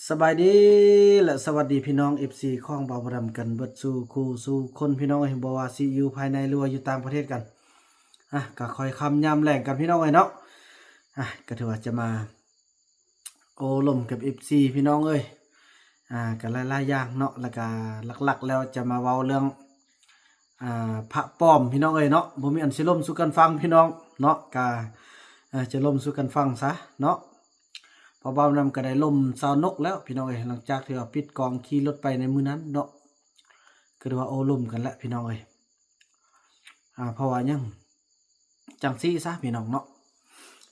ສະບາຍດີ ແລະ ສະຫວັດດີພີ່ນ້ອງ ເອັຟຊີ ຂອງບ່າວບຸນນຳກັນເບິດສູ່ຄູ່ສູ່ຄົນ ພີ່ນ້ອງເອີຍ, ບໍ່ວ່າຊິຢູ່ພາຍໃນ ຫຼືວ່າຢູ່ຕ່າງປະເທດກັນ. ອ່ະ ກະຄ່ອຍຄ່ຳຍາມແລງກັນ ພີ່ນ້ອງເອີຍເນາະ. ອ່ະ ກະຖືວ່າຈະມາໂອ້ລົມກັບ ເອັຟຊີ ພີ່ນ້ອງເອີຍ. ອ່າ ກະຫຼາຍໆຢ່າງເນາະ, ແລ້ວກະຫຼັກໆແລ້ວຈະມາເວົ້າເລື່ອງ ອ່າ ພະປອມ ພີ່ນ້ອງເອີຍເນາະ. ບໍ່ມີອັນຊິລົມສູ່ກັນຟັງ ພີ່ນ້ອງເນາະ, ກະ ເອີ ຈະລົມສູ່ກັນຟັງຊະເນາະ. ເພາະບ່າວນຳກະໄດ້ລົມຊາວນົກແລ້ວ ພີ່ນ້ອງເອີຍ, ຫຼັງຈາກທີ່ວ່າປິດກ້ອງຂີ່ລົດໄປໃນມື້ນັ້ນເນາະ, ກະຖືວ່າໂອ້ລົມກັນແຫຼະ ພີ່ນ້ອງເອີຍ. ອ່າ ເພາະວ່າຫຍັງ ຈັ່ງຊີ້ຊະ ພີ່ນ້ອງເນາະ,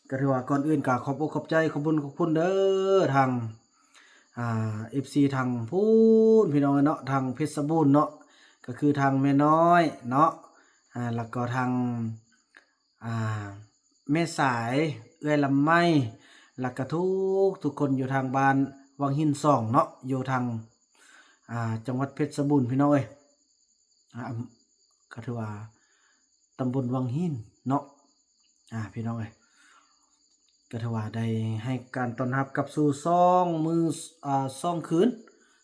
ກະຖືວ່າກ່ອນອື່ນກະຂອບອົກຂອບໃຈ ຂອບບຸນຂອບຄຸນເດີ ທາງ ອ່າ ເອັຟຊີ ທາງພຸ້ນ ພີ່ນ້ອງເອີຍເນາະ, ທາງເພັດສະບູນເນາະ, ກະຄືທາງແມ່ນ້ອຍເນາະ, ອ່າ ແລ້ວກໍທາງ ອ່າ ແມ່ສາຍ ເອື້ອຍລຳໄມ ແລ້ວກະທຸກໆຄົນຢູ່ທາງບ້ານວັງຫີນສອງເນາະ, ຢູ່ທາງ ອ່າ ຈັງຫວັດເພັດສະບູນ ພີ່ນ້ອງເອີຍ. ອ່າ ກໍຖືວ່າຕຳບົນວັງຫີນເນາະ ອ່າ ພີ່ນ້ອງເອີຍ, ກໍຖືວ່າໄດ້ໃຫ້ການຕ້ອນຮັບກັບສູ່ສອງມື້ ອ່າ ສອງຄືນ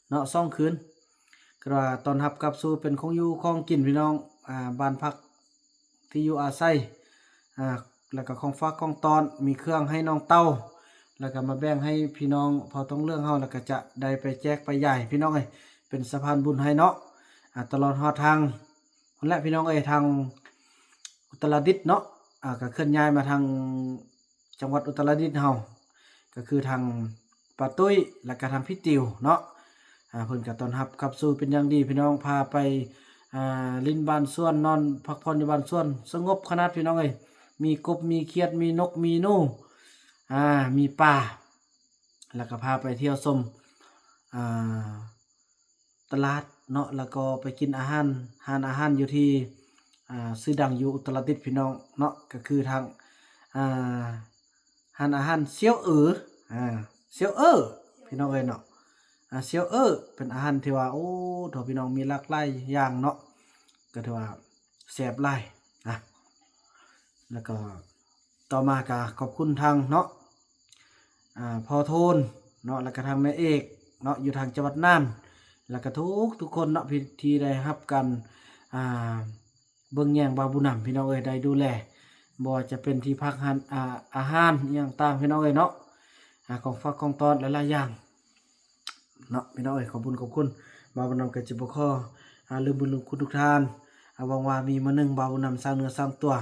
ເນາະ ສອງຄືນ, ກໍວ່າຕ້ອນຮັບກັບສູ່ເປັນຂອງຢູ່ຂອງກິນ ພີ່ນ້ອງ, ອ່າ ບ້ານພັກ ທີ່ຢູ່ອາໄສ ອ່າ ແລ້ວກໍຂອງຝາກຂອງຕ້ອນ ມີເຄື່ອງໃຫ້ນ້ອງເຕົ້າ ແລ້ວກໍມາແບ່ງໃຫ້ພີ່ນ້ອງເຜົ່າທອງເຫຼືອງເຮົາ, ແລ້ວກໍຈະໄດ້ໄປແຈກໄປຢາຍ ພີ່ນ້ອງເອີຍ, ເປັນສະພານບຸນໃຫ້ເນາະ. ອ່າ ຕະຫຼອດຮອດທາງພຸ້ນແຫຼະ ພີ່ນ້ອງເອີຍ, ທາງອຸດຕະລະດິດເນາະ, ອ່າ ກໍເຄື່ອນຍ້າຍມາທາງ ຈັງຫວັດອຸດຕະລະດິດເຮົາ ກໍຄືທາງປ້າຕຸ້ຍ ແລ້ວກໍທາງພີ່ຕິວເນາະ, ອ່າ ເພິ່ນກໍຕ້ອນຮັບຂັບສູ່ເປັນຢ່າງດີ ພີ່ນ້ອງ, ພາໄປ ອ່າ ຫຼິ້ນບ້ານສວນ ນອນພັກຜ່ອນຢູ່ບ້ານສວນ ສະຫງົບຂະໜາດ ພີ່ນ້ອງເອີຍ, ມີກົບມີຂຽດ ມີນົກມີໜູ ອ່າ ມີປາ, ແລ້ວກໍພາໄປທ່ຽວຊົມ ອ່າ ຕະຫຼາດເນາະ, ແລ້ວກໍໄປກິນອາຫານ ຮ້ານອາຫານຢູ່ທີ່ ອ່າ ຊື່ດັງຢູ່ອຸດຕະລະດິດ ພີ່ນ້ອງເນາະ, ກໍຄືທາງ ອ່າ ຮ້ານອາຫານສ່ຽວເອີ ອ່າ ສ່ຽວເອີ ພີ່ນ້ອງເອີຍເນາະ, ອ່າ ສ່ຽວເອີ ເປັນອາຫານທີ່ວ່າ ໂອ້ ໂທ້ ພີ່ນ້ອງ ມີຫຼາກຫຼາຍຢ່າງເນາະ, ກໍຖືວ່າແຊບຫຼາຍນະ. ແລ້ວກໍຕໍ່ມາກໍຂອບຄຸນທາງເນາະ ອ່າ ພໍ່ໂທນເນາະ, ແລ້ວກໍທາງແມ່ເອກເນາະ ຢູ່ທາງຈັງຫວັດນ່ານ, ແລ້ວກໍທຸກໆຄົນເນາະ ທີ່ ທີ່ໄດ້ຮັບການ ອ່າ ເບິ່ງແຍງບ່າວບຸນນຳ ພີ່ນ້ອງເອີຍ, ໄດ້ດູແລ ບໍ່ວ່າຈະເປັນທີ່ພັກ ຮ້ານ ອ່າ ອາຫານອີ່ຫຍັງຕ່າງ ພີ່ນ້ອງເອີຍເນາະ, ອ່າ ຂອງຝາກຂອງຕ້ອນຫຼາຍໆຢ່າງເນາະ ພີ່ນ້ອງເອີຍ. ຂອບບຸນຂອບຄຸນ, ບ່າວບຸນນຳກໍຈະບໍ່ຂໍ ອ່າ ລືມບຸນລືມຄຸນທຸກທ່ານ. ອ່າ ຫວັງວ່າມີມື້ໜຶ່ງ ບ່າວບຸນນຳສ້າງເນື້ອສ້າງຕົວ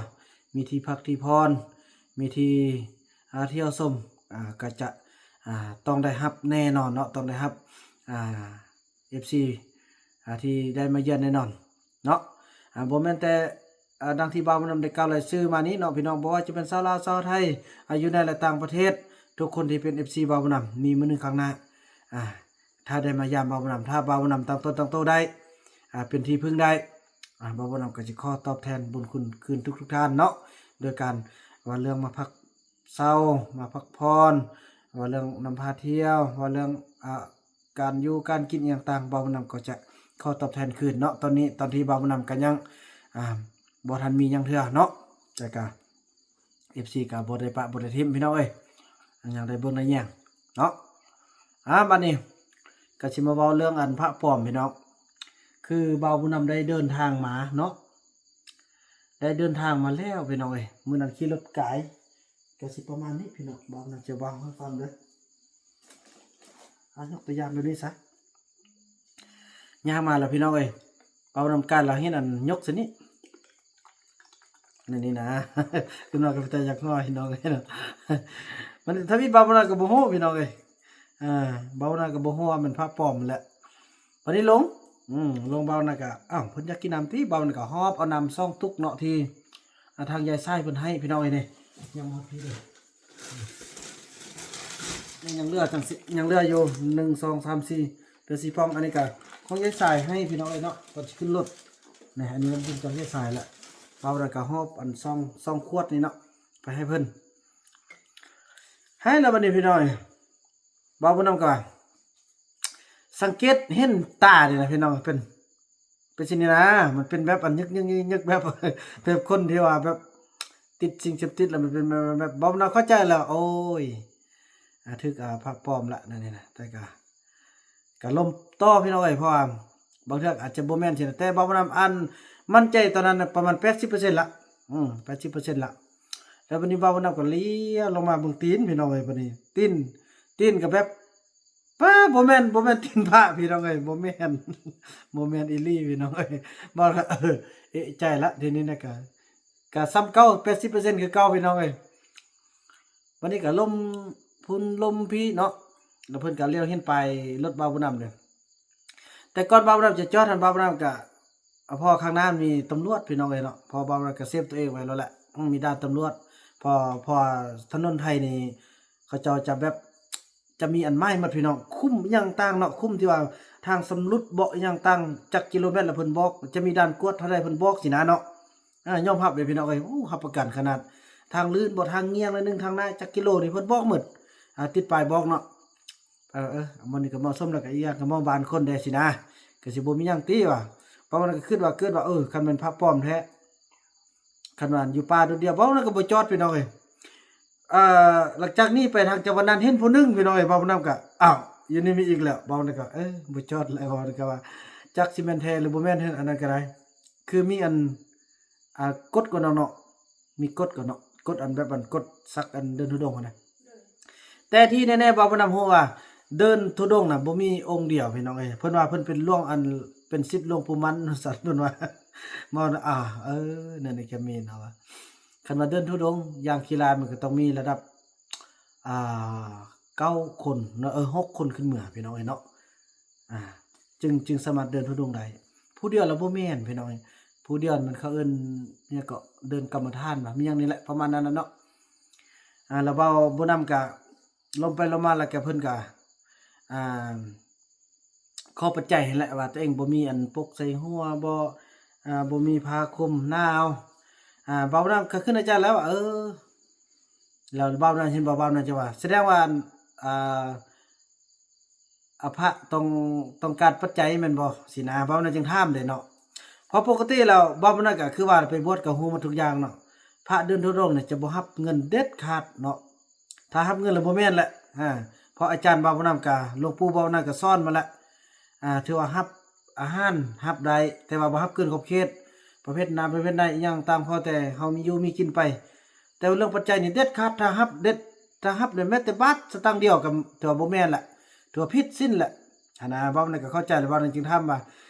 ມີທີ່ພັກທີ່ຜ່ອນ ມີທີ່ ອ່າ ທ່ຽວຊົມ ອ່າ ກໍຈະ ອ່າ ຕ້ອງໄດ້ຮັບແນ່ນອນເນາະ, ຕ້ອງໄດ້ຮັບ ອ່າ ເອັຟຊີ ອ່າ ທີ່ໄດ້ມາຢ້ຽມແນ່ນອນເນາະ. ອ່າ ບໍ່ແມ່ນແຕ່ ອ່າ ດັ່ງທີ່ບ່າວບຸນນຳໄດ້ກ່າວລາຍຊື່ມານີ້ເນາະ ພີ່ນ້ອງ, ບໍ່ວ່າຈະເປັນຊາວລາວ ຊາວໄທ ອ່າ ຢູ່ໃນ ແລະ ຕ່າງປະເທດ, ທຸກຄົນທີ່ເປັນ ເອັຟຊີ ບ່າວບຸນນຳ ມີມື້ໜຶ່ງຂ້າງໜ້າ ອ່າ ຖ້າໄດ້ມາຢາມບ່າວບຸນນຳ, ຖ້າບ່າວບຸນນຳຕັ້ງຕົນຕັ້ງໂຕໄດ້ ອ່າ ເປັນທີ່ເພິ່ງໄດ້ ອ່າ ບ່າວບຸນນຳກໍຈະຂໍຕອບແທນບຸນຄຸນຄືນທຸກໆທ່ານເນາະ, ໂດຍການວ່າເລື່ອງມາພັກເຊົາ ມາພັກຜ່ອນ, ວ່າເລື່ອງນຳພາທ່ຽວ, ວ່າເລື່ອງ ອ່າ ການຢູ່ການກິນອີ່ຫຍັງຕ່າງ, ບ່າວບຸນນຳກໍຈະຂໍຕອບແທນຄືນເນາະ. ຕອນນີ້ ຕອນທີ່ບ່າວບຸນນຳກໍຍັງ ອ່າ ບໍ່ທັນມີຫຍັງເທື່ອເນາະ, ແຕ່ກໍ ເອັຟຊີ ກໍບໍ່ໄດ້ປະບໍ່ໄດ້ຖິ້ມ ພີ່ນ້ອງເອີຍ, ຍັງໄດ້ເບິ່ງໄດ້ແຍງເນາະ. ອ່າ ບັດນີ້ກໍຊິມາເວົ້າເລື່ອງອັນພະປອມ ພີ່ນ້ອງ, ຄືບ່າວບຸນນຳໄດ້ເດີນທາງມາເນາະ, ໄດ້ເດີນທາງມາແລ້ວ ພີ່ນ້ອງເອີຍ. ມື້ນັ້ນຂີ່ລົດກາຍ ກໍຊິປະມານນີ້ ພີ່ນ້ອງ, ບ່າວນຳຈະເວົ້າໃຫ້ຟັງເດີ. ອ່ະ ຍົກຕົວຢ່າງແບບນີ້ຊະ, ຍ່າງມາແລ້ວ ພີ່ນ້ອງເອີຍ, ເວົ້ານຳກັນແລ້ວເຫັນອັນຍົກຊະນີ້ ນີ້ ນີ້ນະ, ຄືນ້ອຍກໍເປັນຕາຢາກຮ້ອຍ ພີ່ນ້ອງເອີຍເນາະ. ມັນທຳອິດບ່າວບຸນນຳກໍບໍ່ຮູ້ ພີ່ນ້ອງເອີຍ, ອ່າ ບ່າວບຸນນຳກໍບໍ່ຮູ້ວ່າແມ່ນພະປອມແຫຼະ. ບັດນີ້ລົງ ອືມ ລົງ ບ່າວນຳກໍ ອ້າວ ເພິ່ນຢາກກິນນ້ຳຕິ, ບ່າວນຳກໍຫອບເອົານ້ຳສອງຕຸກເນາະ ທີ່ ອ່າ ທາງຍາຍສາຍເພິ່ນໃຫ້ ພີ່ນ້ອງເອີຍ. ນີ້ ຍັງບໍ່ຮອດພີ້ເດີ, ຍັງເຫຼືອຈັ່ງຊິ ຍັງເຫຼືອຢູ່ ໜຶ່ງ ສອງ ສາມ ສີ່ ເຫຼືອສີ່ປ່ອງ. ອັນນີ້ກໍຂອງຍາຍສາຍໃຫ້ ພີ່ນ້ອງເອີຍເນາະ, ກ່ອນຊິຂຶ້ນລົດ. ນີ້ ອັນນີ້ມັນເປັນຂອງຍາຍສາຍລະ, ເອົາແລ້ວກໍຫອບອັນສອງ ສອງຂວດນີ້ເນາະ ໄປໃຫ້ເພິ່ນ. ໃຫ້ແລ້ວບັດນີ້ ພີ່ນ້ອງເອີຍ, ບ່າວບຸນນຳກໍ ສັງເກດເຫັນຕານີ້ນະ ພີ່ນ້ອງ, ເປັນ ເປັນຊີ້ນີ້ນະ, ມັນເປັນແບບອັນຍຶກໆໆ ແບບ ແບບຄົນທີ່ວ່າແບບຕິດສິ່ງເສບຕິດ ແລ້ວມັນເປັນແບບ ແບບ ບ່າວບຸນນຳເຂົ້າໃຈແລ້ວ. ໂອ້ຍ ອ່າ ຖືກ ອ່າ ພະປອມລະ ນັ້ນນີ້ນະ, ແຕ່ກໍ ກໍລົມຕໍ່ພີ່ນ້ອງເອີຍ ເພາະວ່າບາງເທື່ອອາດຈະບໍ່ແມ່ນຊີ້ນະ ແຕ່ບ່າວບຸນນຳອັນໝັ້ນໃຈຕອນນັ້ນນະ ປະມານແປດສິບເປີເຊັນລະ ອືມ ແປດສິບເປີເຊັນລະ. ແລ້ວບັດນີ້ບ່າວບຸນນຳກໍລ້ຽວລົງມາເບິ່ງຕີນພີ່ນ້ອງເອີຍ ບັດນີ້ຕີນ ຕີນກໍແບບ ປ້າ ບໍ່ແມ່ນ ບໍ່ແມ່ນຕີນພະພີ່ນ້ອງເອີຍ ບໍ່ແມ່ນ ບໍ່ແມ່ນອີ່ຫຼີພີ່ນ້ອງເອີຍ. ບ່າວກໍ ເອີ ເອະໃຈລະ ທີນີ້ນະ ກໍ ກໍສ່ຳເກົ່າ ແປດສິບເປີເຊັນຄືເກົ່າພີ່ນ້ອງເອີຍ. ບັດນີ້ກໍລົມພຸ້ນລົມພີ້ເນາະ ແລ້ວເພິ່ນກໍລ້ຽວເຫັນປ້າຍລົດບ່າວບຸນນຳເດ້. ແຕ່ກ່ອນບ່າວບຸນນຳຈະຈອດຫັ້ນ ບ່າວບຸນນຳກໍ ເພາະວ່າຂ້າງໜ້າມີຕຳຫຼວດພີ່ນ້ອງເອີຍເນາະ ເພາະບ່າວບຸນນຳກໍເຊບຕົວເອງໄວ້ແລ້ວແຫຼະ ມີດ່ານຕຳຫຼວດ ເພາະ ເພາະວ່າຖະໜົນໄທນີ້ ເຂົາເຈົ້າຈະແບບ ຈະມີອັນໝາຍໝົດພີ່ນ້ອງ ຄຸ້ມອີ່ຫຍັງຕ່າງເນາະ ຄຸ້ມທີ່ວ່າທາງຊຳລຸດເບາະອີ່ຫຍັງຕ່າງ ຈັກກິໂລແມັດລະເພິ່ນບອກ ຈະມີດ່ານກວດເທົ່າໃດເພິ່ນບອກຊີ້ນະເນາະ. ອາ ຍອມຮັບເລີຍພີ່ນ້ອງເອີຍ ໂອ້ ຮັບປະກັນຂະໜາດ ທາງລື່ນບໍ່ ທາງງ່ຽງໜ້ອຍໜຶ່ງ ທາງໜ້າຈັກກິໂລນີ້ເພິ່ນບອກໝົດ ອາ ຕິດປ້າຍບອກເນາະ. ເອີ ເອີ ມື້ນີ້ກໍເໝາະສົມແລ້ວ ກໍອີກຢ່າງກໍເໝາະບ້ານຄົນແດ່ຊີ້ນະ ກໍຊິບໍ່ມີຫຍັງຕິວ່າ. ປະມານນັ້ນກໍຄິດວ່າ ເກີດວ່າ ເອີ ຄັນແມ່ນພະປອມແທ້ ຄັນວ່າຢູ່ປ່າໂດດດ່ຽວ ເວົ້ານັ້ນກໍບໍ່ຈອດພີ່ນ້ອງເອີຍ. ເອີ ຫຼັງຈາກນີ້ໄປທາງຈັງຫວັດນັ້ນເຫັນຜູ້ໜຶ່ງພີ່ນ້ອງເອີຍ ເວົ້ານຳກໍ ອ້າວ ຢູ່ນີ້ມີອີກແລ້ວ ເວົ້ານັ້ນກໍ ເອີ ບໍ່ຈອດແລ້ວ ເວົ້ານັ້ນກໍວ່າ ຈັກຊິແມ່ນແທ້ຫຼືບໍ່ແມ່ນ ອັນນັ້ນກໍໄດ້ ຄືມີອັນ ອ່າ ກົດກ່ອນເນາະ ມີກົດກ່ອນເນາະ ກົດອັນແບບອັນກົດສັກອັນເດີນທຸດົງຫັ້ນນະ. ແຕ່ທີ່ແນ່ໆ ເວົ້ານຳຮູ້ວ່າເດີນທຸດົງນະບໍ່ມີອົງດຽວພີ່ນ້ອງເອີຍ ເພິ່ນວ່າເພິ່ນເປັນຫຼວງອັນ ເປັນສິດຫຼວງປູ່ໝັນວ່າຊັ້ນ ເພິ່ນວ່າ ເວົ້ານະ ອາ ເອີ ແນວນີ້ກໍແມ່ນເນາະວ່າ ຄັນວ່າເດີນທຸດົງຢ່າງຂີ້ລ້າຍ ມັນກໍຕ້ອງມີລະດັບ ອ່າ ເກົ້າຄົນເນາະ ເອີ ຫົກຄົນຂຶ້ນເມືອພີ່ນ້ອງເອີຍເນາະ ອ່າ ຈຶ່ງ ຈຶ່ງສາມາດເດີນທຸດົງໄດ້. ຜູ້ດຽວລະບໍ່ແມ່ນພີ່ນ້ອງເອີຍ ຜູ້ດຽວມັນເຂົາເອີ້ນຫຍັງເກາະ ເດີນກຳມະຖານຫວາ ມີຫຍັງນີ້ແຫຼະ ປະມານນັ້ນນະເນາະ. ອ່າ ລະເວົ້າບໍ່ນຳກະ ລົມໄປລົມມາ ແລ້ວກະເພິ່ນກະ ອ່າ ຂໍປັດໄຈຫັ້ນແຫຼະ ວ່າຕົວເອງບໍ່ມີອັນປົກໃສ່ຫົວ ບໍ່ ອ່າ ບໍ່ມີຜ້າຄຸມໜາວ ອ່າ ເວົ້ານຳກໍຄືອາຈານແລ້ວວ່າ ເອີ ແລ້ວເວົ້ານຳ ເຫັນບໍ່ ເວົ້ານຳຈະວ່າ ສະແດງວ່າ ອ່າ ອາ ພະຕ້ອງ ຕ້ອງການປັດໄຈແມ່ນບໍ່ ຊີ້ນະ ເວົ້ານຳຈຶ່ງຖາມເດ້ເນາະ. ເພາະປົກກະຕິແລ້ວ ເວົ້ານຳກໍຄືວ່າໄປບວດກໍຮູ້ໝົດທຸກຢ່າງເນາະ ພະເດີນທຸດົງນີ້ຈະບໍ່ຮັບເງິນເດັດຂາດເນາະ. ຖ້າຮັບເງິນແລ້ວບໍ່ແມ່ນແຫຼະ ອາ ເພາະອາຈານເວົ້ານຳກະ ຫຼວງປູ່ເວົ້ານຳກະສອນມາແລ້ວ ອາ ຖືວ່າຮັບອາຫານຮັບໄດ້ ແຕ່ວ່າບໍ່ຮັບເກີນຂອບເຂດ ປະເພດນ້ຳປະເພດໃດອີ່ຫຍັງຕ່າງ ພໍແຕ່ເຮົາມີຢູ່ມີກິນໄປ. ແຕ່ວ່າເລື່ອງປັດໄຈນີ້ເດັດຂາດ ຖ້າຮັບເດັດ ຖ້າຮັບແມ່ນແຕ່ບາດສະຕັງດຽວກໍຖືວ່າບໍ່ແມ່ນແຫຼະ ຖືວ່າຜິດສິນແຫຼະ ຫັ້ນນະ. ເວົ້ານຳກໍເຂົ້າໃຈແລ້ວ ເວົ້ານຳຈຶ່ງຖາມວ່າ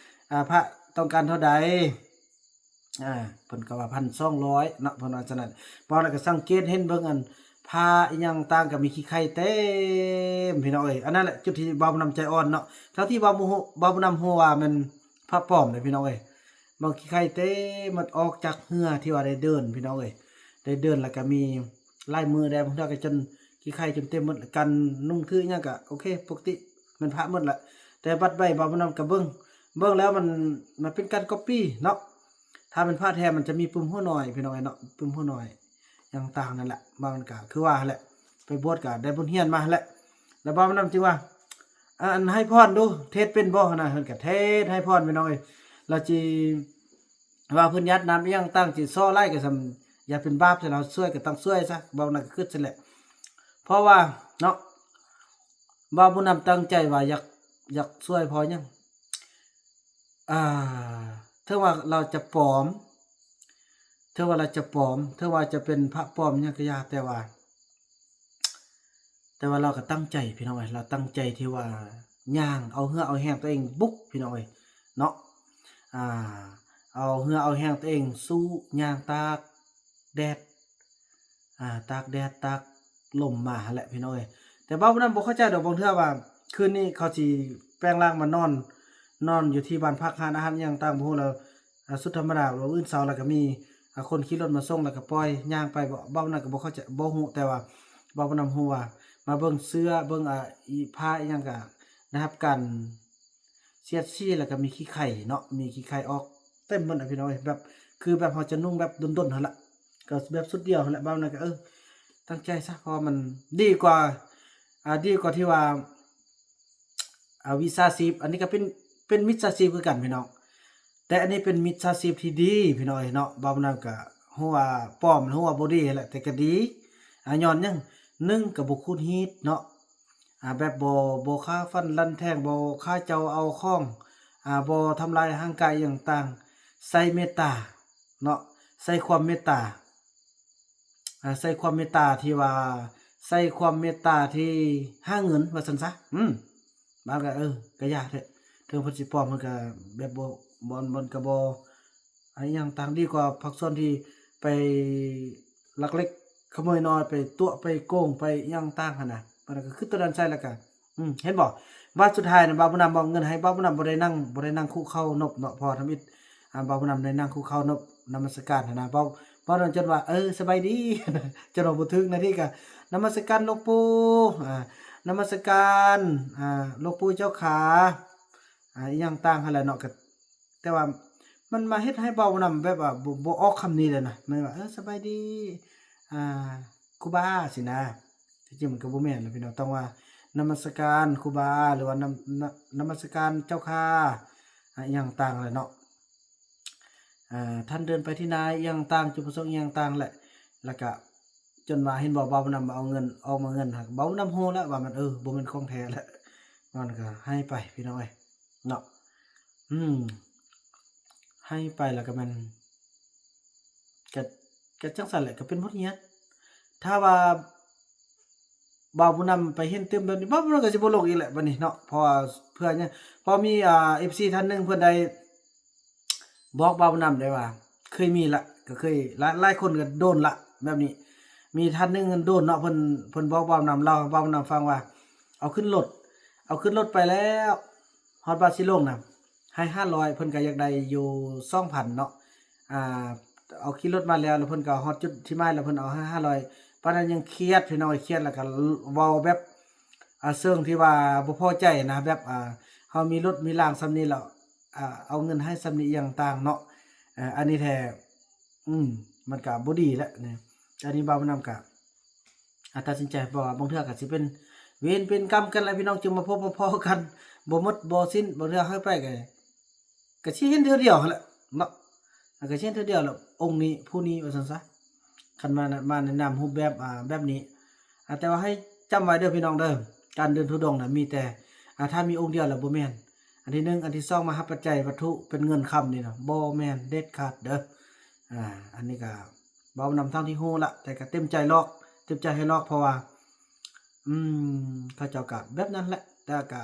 ອາ ພະຕ້ອງການເທົ່າໃດ ອ່າ ເພິ່ນກໍວ່າພັນສອງຮ້ອຍເນາະ ເພິ່ນວ່າຊັ້ນນະ. ເວົ້າແລ້ວກໍສັງເກດເຫັນເບິ່ງອັນຜ້າອີ່ຫຍັງຕ່າງກໍມີຂີ້ໄຂ່ເຕັມ ພີ່ນ້ອງເອີຍ. ອັນນັ້ນແຫຼະຈຸດທີ່ເວົ້ານຳໃຈອ່ອນເນາະ ທັງທີ່ເວົ້າບໍ່ຮູ້ ເວົ້ານຳຮູ້ວ່າແມ່ນຜ້າປອມເດ້ ພີ່ນ້ອງເອີຍ. ເບິ່ງຂີ້ໄຂ່ເຕັມໝົດ ອອກຈາກເຫື່ອທີ່ວ່າໄດ້ເດີນ ພີ່ນ້ອງເອີຍ ໄດ້ເດີນແລ້ວກໍມີຫຼາຍມື້ແດ່ ບາງເທື່ອກໍຈົນຂີ້ໄຂ່ຈົນເຕັມໝົດ ການນຸ່ງຖືອີ່ຫຍັງກໍໂອເຄ ປົກກະຕິ ແມ່ນພະໝົດແຫຼະ. ແຕ່ບັດໃບເວົ້ານຳກໍເບິ່ງ ເບິ່ງແລ້ວມັນ ມັນເປັນການກັອບປີ້ເນາະ. ຖ້າແມ່ນພະແທ້ມັນຈະມີປຶ້ມຫົວໜ້ອຍ ພີ່ນ້ອງເອີຍເນາະ ປຶ້ມຫົວໜ້ອຍຫຍັງຕ່າງນັ້ນແຫຼະ. ມັນກໍຄືວ່າຫັ້ນແຫຼະ ໄປບວດກໍໄດ້ບົດຮຽນມາຫັ້ນແຫຼະ. ແລ້ວເວົ້ານຳຈຶ່ງວ່າ ອາ ອັນໃຫ້ພອນດູ ເທດເປັນບໍ່ຫັ້ນນະ ເພິ່ນກໍເທດໃຫ້ພອນ ພີ່ນ້ອງເອີຍ. ລາວຈິວ່າເພິ່ນຢາດນ້ຳອີ່ຫຍັງຕ່າງ ຈິສໍ້ຫຼາຍກໍສ່ຳ ຢ່າເປັນບາບໃສ່ລາວ ຊ່ວຍກໍຕ້ອງຊ່ວຍຊະ ເວົ້ານຳກໍຄຶດຊັ້ນແຫຼະ. ເພາະວ່າເນາະ ເວົ້າຜູ້ນຳຕັ້ງໃຈວ່າຢາກ ຢາກຊ່ວຍເພາະຫຍັງ ອ່າ ເຖິງວ່າລາວຈະປອມ ເຖິງວ່າລາວຈະປອມ ເຖິງວ່າຈະເປັນພະປອມຫຍັງກໍຢ່າ ແຕ່ວ່າ ແຕ່ວ່າລາວກໍຕັ້ງໃຈ ພີ່ນ້ອງເອີຍ ລາວຕັ້ງໃຈທີ່ວ່າຍ່າງ ເອົາເຫື່ອເອົາແຮງຕົວເອງບຸກ ພີ່ນ້ອງເອີຍເນາະ ອ່າ ເອົາເຫື່ອເອົາແຮງຕົວເອງສູ້ ຍ່າງຕາກແດດ ອ່າ ຕາກແດດຕາກລົມມາຫັ້ນແຫຼະ ພີ່ນ້ອງເອີຍ. ແຕ່ເວົ້ານຳບໍ່ເຂົ້າໃຈດອກ ບາງເທື່ອວ່າຄືນນີ້ເຂົາຊິແປງຮ່າງມານອນ ນອນຢູ່ທີ່ບ້ານພັກ ຮ້ານອາຫານຫຍັງຕ່າງບໍ່ຮູ້ ແລ້ວ ອ່າ ຊຸດທຳມະດາ ມື້ອື່ນເຊົ້າແລ້ວກໍມີ ອ່າ ຄົນຂີ່ລົດມາສົ່ງ ແລ້ວກໍປ່ອຍຍ່າງໄປ ເວົ້ານຳກໍບໍ່ເຂົ້າໃຈ ບໍ່ຮູ້ ແຕ່ວ່າເວົ້ານຳຮູ້ວ່າ ມາເບິ່ງເສື້ອ ເບິ່ງ ອ່າ ອີ ຜ້າອີ່ຫຍັງກໍໄດ້ຮັບການສຽດສີ ແລ້ວກໍມີຂີ້ໄຂ່ເນາະ ມີຂີ້ໄຂ່ອອກເຕັມໝົດນະ ພີ່ນ້ອງເອີຍ. ແບບ ຄືແບບເຮົາຈະນຸ່ງແບບດົນໆຫັ້ນລະ ກໍແບບຊຸດດຽວຫັ້ນແຫຼະ. ເວົ້ານຳກໍ ເອີ ຕັ້ງໃຈຊະ ເພາະວ່າມັນດີກວ່າ ອ່າ ດີກວ່າທີ່ວ່າ ອ່າ ວິຊາຊີບ ອັນນີ້ກໍເປັນ ເປັນມິດສາຊີບຄືກັນ ພີ່ນ້ອງ ແຕ່ອັນນີ້ເປັນມິດສາຊີບທີ່ດີ ພີ່ນ້ອງເອີຍເນາະ. ເວົ້ານຳກໍຮູ້ວ່າປອມ ຮູ້ວ່າບໍ່ດີແຫຼະ ແຕ່ກໍດີ ອາ ຍ້ອນຫຍັງ ໜຶ່ງກໍບໍ່ຂູດຮີດເນາະ ອ່າ ແບບບໍ່ ບໍ່ຂ້າຟັນລັນແທງ ບໍ່ຂ້າເຈົ້າເອົາຂອງ ອ່າ ບໍ່ທຳລາຍຮ່າງກາຍອີ່ຫຍັງຕ່າງ ໃຊ້ເມດຕາເນາະ ໃຊ້ຄວາມເມດຕາ ອ່າ ໃຊ້ຄວາມເມດຕາທີ່ວ່າ ໃຊ້ຄວາມເມດຕາທີ່ຫາເງິນວ່າຊັ້ນຊະ ອືມ ບາງກະ ເອີ ກະຢ່າແທ້ ເຖິງເພິ່ນຊິປອມ ເພິ່ນກະແບບບໍ່ ບໍ່ ບໍ່ ກະບໍ່ ອາ ອີ່ຫຍັງຕ່າງ ດີກວ່າພາກສ່ວນທີ່ໄປລັກເລັກຂະໂມຍນ້ອຍ ໄປຕົວະ ໄປໂກງ ໄປອີ່ຫຍັງຕ່າງຫັ້ນນະ ມັນກະຄືໂຕນັ້ນໃສ່ ແລ້ວກະ ອືມ ເຫັນບໍ່? ບາດສຸດທ້າຍນະ ບ່າວບຸນນຳມອບເງິນໃຫ້ ບ່າວບຸນນຳບໍ່ໄດ້ນັ່ງ ບໍ່ໄດ້ນັ່ງຄຸເຂົ່ານົບເນາະ ເພາະວ່າທຳອິດ ອ່າ ບ່າວບຸນນຳໄດ້ນັ່ງຄຸເຂົ່ານົບນຳມັດສະການຫັ້ນນະ ບ່າວ ບ່າວນຳຈົນວ່າ ເອີ ສະບາຍດີ ຈົນວ່າບໍ່ຖືກນາທີກະ ນະມັດສະການຫຼວງປູ່ ອ່າ ນະມັດສະການ ອ່າ ຫຼວງປູ່ເຈົ້າຂາ ອ່າ ອີ່ຫຍັງຕ່າງຫັ້ນແຫຼະເນາະ ກະ ແຕ່ວ່າມັນມາເຮັດໃຫ້ເວົ້ານຳແບບວ່າບໍ່ ບໍ່ອອກຄຳນີ້ເລີຍນະ ແມ່ນວ່າ ເອີ ສະບາຍດີ ອ່າ ຄູບາ ຊີ້ນະ ທີ່ຈິງມັນກໍບໍ່ແມ່ນນະພີ່ນ້ອງ ຕ້ອງວ່າ ນະມັດສະການຄູບາ ຫຼືວ່າ ນຳ ນະ ນະມັດສະການເຈົ້າຂ້າ ອ່າ ອີ່ຫຍັງຕ່າງແຫຼະເນາະ ອ່າ ທ່ານເດີນໄປທີ່ໃນ ອີ່ຫຍັງຕ່າງ ຈຸດປະສົງອີ່ຫຍັງຕ່າງແຫຼະ ແລ້ວກະ ຈົນວ່າເຫັນບໍ່ ບ່າວບຸນນຳມາເອົາເງິນ ອອກມາເງິນ ບ່າວບຸນນຳຮູ້ແລ້ວວ່າມັນ ເອີ ບໍ່ແມ່ນຂອງແທ້ແຫຼະ ມັນກໍໃຫ້ໄປພີ່ນ້ອງເອີຍ ເນາະ ອືມ ໃຫ້ໄປແລ້ວກໍແມ່ນ ກໍ ກໍຈັ່ງຊັ້ນແຫຼະ ກໍເປັນບົດຮຽນ ຖ້າວ່າບ່າວບຸນນຳໄປເຫັນຕື່ມແບບນີ້ ບ່າວບຸນນຳກໍຊິບໍ່ລົງອີກແຫຼະບັດນີ້ເນາະ ເພາະວ່າເພື່ອຫຍັງ ເພາະມີ ອ່າ ເອັຟຊີ ທ່ານໜຶ່ງເພິ່ນໄດ້ ບອກບ່າວບຸນນຳໄດ້ວ່າ ເຄີຍມີລະ ກໍເຄີຍ ຫຼາຍ ຫຼາຍຄົນກໍໂດນລະແບບນີ້ ມີທ່ານໜຶ່ງໂດນເນາະ ເພິ່ນ ເພິ່ນບອກບ່າວບຸນນຳ ເລົ່າໃຫ້ບ່າວບຸນນຳຟັງວ່າ ເອົາຂຶ້ນລົດ ເອົາຂຶ້ນລົດໄປແລ້ວ ຮອດບາດຊິລົງນະ ໃຫ້ຫ້າຮ້ອຍ ເພິ່ນກໍຢາກໄດ້ຢູ່ສອງພັນເນາະ ອ່າ ເອົາຂີ່ລົດມາແລ້ວ ແລ້ວເພິ່ນກໍຮອດຈຸດທີ່ໝາຍແລ້ວ ເພິ່ນເອົາໃຫ້ຫ້າຮ້ອຍ ປານນັ້ນຍັງຄຽດ ພີ່ນ້ອງເອີຍ ຄຽດ ແລ້ວກໍເວົ້າແບບ ອ່າ ເຊີງທີ່ວ່າບໍ່ພໍໃຈນະ ແບບ ອ່າ ເຮົາມີລົດມີລາງສ່ຳນີ້ແລ້ວ ອ່າ ເອົາເງິນໃຫ້ສ່ຳນີ້ອີ່ຫຍັງຕ່າງເນາະ ເອີ ອັນນີ້ແທ້ ອືມ ມັນກະບໍ່ດີແຫຼະນະ ອັນນີ້ບ່າວບຸນນຳກະ ອ່າ ຕັດສິນໃຈ ເພາະວ່າບາງເທື່ອກະຊິເປັນເວນເປັນກຳກັນແຫຼະພີ່ນ້ອງ ຈຶ່ງມາພົບມາພໍ້ກັນ ບໍ່ໝົດບໍ່ສິ້ນ ບາງເທື່ອເຮົາໄປກະ ກະຊິເຫັນເທື່ອດຽວຫັ້ນແຫຼະເນາະ ກະຊິເຫັນເທື່ອດຽວແຫຼະ ອົງນີ້ຜູ້ນີ້ວ່າຊັ້ນຊະ ຄັນມາ ມາໃນນາມຮູບແບບ ອ່າ ແບບນີ້ ອ່າ ແຕ່ວ່າໃຫ້ຈຳໄວ້ເດີພີ່ນ້ອງເດີ ການເດີນທຸດົງນະ ມີແຕ່ ອ່າ ຖ້າມີອົງດຽວແລ້ວບໍ່ແມ່ນ ອັນທີໜຶ່ງ ອັນທີສອງ ມາຮັບປັດໄຈວັດຖຸເປັນເງິນຄຳນີ້ນະ ບໍ່ແມ່ນເດັດຂາດເດີ ອ່າ ອັນນີ້ກະ ເວົ້ານຳທັງທີ່ຮູ້ລະ ແຕ່ກະເຕັມໃຈຫຼອກ ເຕັມໃຈໃຫ້ຫຼອກ ເພາະວ່າ ອືມ ເຂົາເຈົ້າກະແບບນັ້ນແຫຼະ ແຕ່ກະ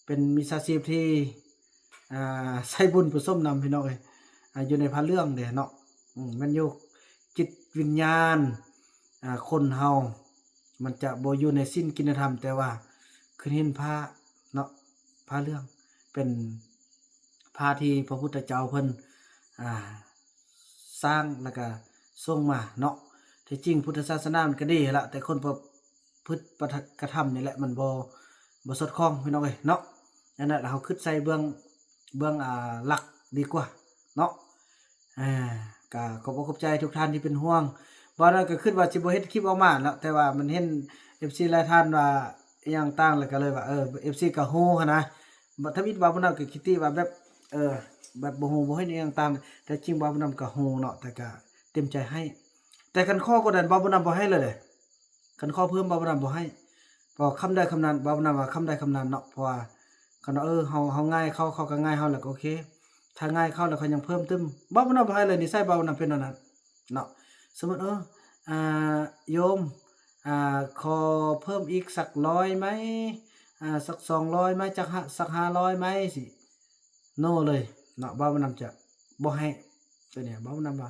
ເປັນມິດສາຊີບທີ່ ອ່າ ໃຊ້ບຸນປະສົມນຳ ພີ່ນ້ອງເອີຍ ອ່າ ຢູ່ໃນຜ້າເຫຼືອງເດ້ເນາະ ອືມ ແມ່ນຢູ່ ຈິດວິນຍານ ອ່າ ຄົນເຮົາ ມັນຈະບໍ່ຢູ່ໃນສິນກິນນະທຳ ແຕ່ວ່າຄືເຫັນຜ້າເນາະ ຜ້າເຫຼືອງ ເປັນຜ້າທີ່ພະພຸດທະເຈົ້າເພິ່ນ ອ່າ ສ້າງ ແລ້ວກະສົ່ງມາເນາະ ທີ່ຈິງພຸດທະສາສະໜາມັນກະດີຫັ້ນລະ ແຕ່ຄົນປະພຶດປະກະທຳນີ້ແຫຼະ ມັນບໍ່ ບໍ່ສອດຄ່ອງ ພີ່ນ້ອງເອີຍເນາະ ອັນນັ້ນເຮົາຄຶດໃສ່ເບື້ອງ ເບື້ອງ ອ່າ ຫຼັກດີກວ່າເນາະ ອ່າ ກະຂອບອົກຂອບໃຈທຸກທ່ານທີ່ເປັນຫ່ວງ ເວົ້ານັ້ນກໍຄິດວ່າຊິບໍ່ເຮັດຄລິບອອກມາເນາະ ແຕ່ວ່າມັນເຫັນເອັຟຊີຫຼາຍທ່ານວ່າອີ່ຫຍັງຕ່າງ ແລ້ວກໍເລີຍວ່າ ເອີ ເອັຟຊີກໍຮູ້ຫັ້ນນະ ທຳອິດບ່າວບຸນນຳກໍຄິດຕິວ່າແບບ ເອີ ແບບບໍ່ຮູ້ບໍ່ເຫັນອີ່ຫຍັງຕ່າງ ແຕ່ຈິງບ່າວບຸນນຳກໍຮູ້ເນາະ ແຕ່ກໍເຕັມໃຈໃຫ້ ແຕ່ຄັນຂໍກວ່ານັ້ນບ່າວບຸນນຳບໍ່ໃຫ້ເລີຍເດ້ ຄັນຂໍເພີ່ມບ່າວບຸນນຳບໍ່ໃຫ້ ເພາະຄຳໃດຄຳນັ້ນ ບ່າວບຸນນຳວ່າຄຳໃດຄຳນັ້ນເນາະ ເພາະວ່າຄັນວ່າ ເອີ ເຮົາ ເຮົາງ່າຍເຂົາ ເຂົາກໍງ່າຍເຮົາ ແລ້ວກໍໂອເຄ ຖ້າງ່າຍເຂົາແລ້ວເຂົາຍັງເພີ່ມຕື່ມ ບ່າວບຸນນຳບໍ່ໃຫ້ເລີຍ ນິໄສບ່າວບຸນນຳເປັນແນວນັ້ນເນາະ ສົມມຸດ ເອີ ອ່າ ໂຍມ ອ່າ ຂໍເພີ່ມອີກສັກຮ້ອຍໄໝ ອ່າ ສັກສອງຮ້ອຍໄໝ ຈັກ ສັກຫ້າຮ້ອຍໄໝ ຊິ ໂນເລີຍເນາະ ບ່າວບຸນນຳຈະບໍ່ໃຫ້ ຕົວນີ້ບ່າວບຸນນຳວ່າ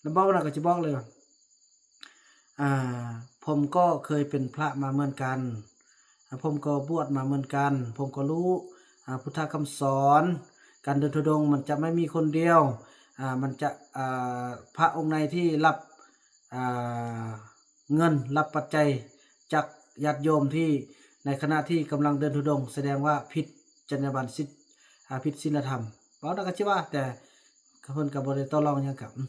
ແລ້ວບ່າວບຸນນຳກໍຈະບອກເລີຍວ່າ ອ່າ ຜົມກໍເຄີຍເປັນພະມາເໝືອນກັນ ອ່າ ຜົມກໍບວດມາເໝືອນກັນ ຜົມກໍຮູ້ ອ່າ ພຸດທະຄຳສອນ ການເດີນທຸດົງມັນຈະໄມ່ມີຄົນດຽວ ອ່າ ມັນຈະ ອ່າ ພະອົງໃດທີ່ຮັບ ອ່າ ເງິນ ຮັບປັດໄຈຈາກຍາດໂຍມທີ່ ໃນຂະນະທີ່ກຳລັງເດີນທຸດົງ ສະແດງວ່າຜິດຈັນຍາບັນສິດ ອ່າ ຜິດສິນລະທຳ ເວົ້າໄດ້ກໍຊິວ່າ ແຕ່ເພິ່ນກໍບໍ່ໄດ້ຕໍ່ລອງຫຍັງ ກໍ ອືມ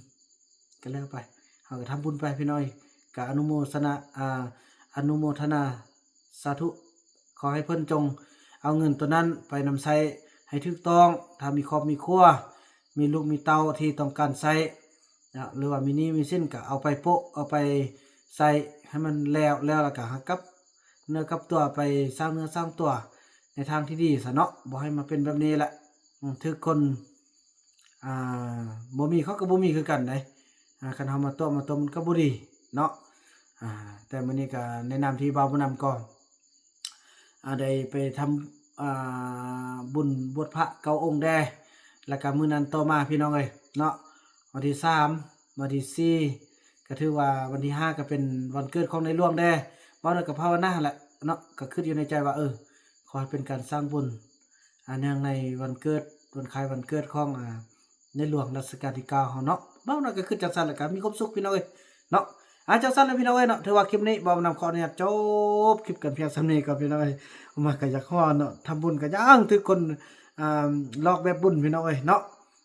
ກໍແລ້ວໄປ ເຮົາກໍທຳບຸນໄປພີ່ນ້ອງ ກໍອະນຸໂມສະນະ ອ່າ ອະນຸໂມທະນາສາທຸ ຂໍໃຫ້ເພິ່ນຈົ່ງເອົາເງິນໂຕນັ້ນໄປນຳໃຊ້ໃຫ້ຖືກຕ້ອງ ຖ້າມີຄອບມີຄົວ ມີລູກມີເຕົ້າທີ່ຕ້ອງການໃຊ້ ເນາະ ຫຼືວ່າມີໜີ້ມີສິນກໍເອົາໄປໂປະ ເອົາໄປໃຊ້ໃຫ້ມັນແລ້ວ ແລ້ວລະກະຫາກັບ ເນື້ອກັບຕົວ ໄປສ້າງເນື້ອສ້າງຕົວໃນທາງທີ່ດີຊະເນາະ ບໍ່ໃຫ້ມາເປັນແບບນີ້ແຫຼະ. ອືມ ຖືກຄົນ ອ່າ ບໍ່ມີ ເຂົາກໍບໍ່ມີຄືກັນເດ້. ອ່າ ຄັນເຮົາມາຕົວະມາຕົວະ ມັນກໍບໍ່ດີເນາະ. ອ່າ ແຕ່ມື້ນີ້ກໍໃນນາມທີ່ບ່າວບຸນນຳກໍ ອ່າ ໄດ້ໄປທຳ ອ່າ ບຸນບວດພະເກົ້າອົງແດ່ ແລ້ວກໍມື້ນັ້ນຕໍ່ມາ ພີ່ນ້ອງເອີຍເນາະ ວັນທີສາມ ວັນທີສີ່ ກໍຖືວ່າວັນທີຫ້າ ກໍເປັນວັນເກີດຂອງໃນຫຼວງແດ່. ເວົ້າແລ້ວກໍພາວະນາຫັ້ນແຫຼະເນາະ ກໍຄິດຢູ່ໃນໃຈວ່າ ເອີ ຂໍໃຫ້ເປັນການສ້າງບຸນ ອ່າ ເນື່ອງໃນວັນເກີດ ວັນຄ້າຍວັນເກີດຂອງ ອ່າ ໃນຫຼວງລັດຊະການທີເກົ້າເຮົາເນາະ. ເວົ້າແລ້ວກໍຄິດຈັ່ງຊັ້ນ ແລ້ວກໍມີຄວາມສຸກ ພີ່ນ້ອງເອີຍເນາະ. ອ່າ ຈັ່ງຊັ້ນແຫຼະ ພີ່ນ້ອງເອີຍເນາະ ຖືວ່າຄລິບນີ້ບ່າວບຸນນຳຂໍອະນຸຍາດຈົບຄລິບກັນພຽງສ່ຳນີ້ກ່ອນ ພີ່ນ້ອງເອີຍ. ມາກໍຢາກຮ້ອນເນາະ ທຳບຸນກໍຍັງຖືກຄົນ ອ່າ ຫຼອກແບບບຸນ ພີ່ນ້ອງເອີຍເນາະ.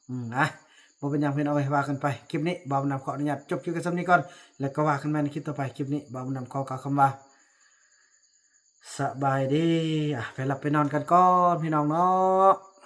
ອືມ ອ່ະ ບໍ່ເປັນຫຍັງ ພີ່ນ້ອງເອີຍ ວ່າກັນໄປ. ຄລິບນີ້ບ່າວບຸນນຳຂໍອະນຸຍາດຈົບຄລິບກັນສ່ຳນີ້ກ່ອນ ແລ້ວກໍວ່າກັນໃໝ່ໃນຄລິບຕໍ່ໄປ. ຄລິບນີ້ບ່າວບຸນນຳຂໍກ່າວຄຳວ່າ ສະບາຍດີ. ອ່ະ ໄປຫຼັບໄປນອນກັນກ່ອນ ພີ່ນ້ອງເນາະ.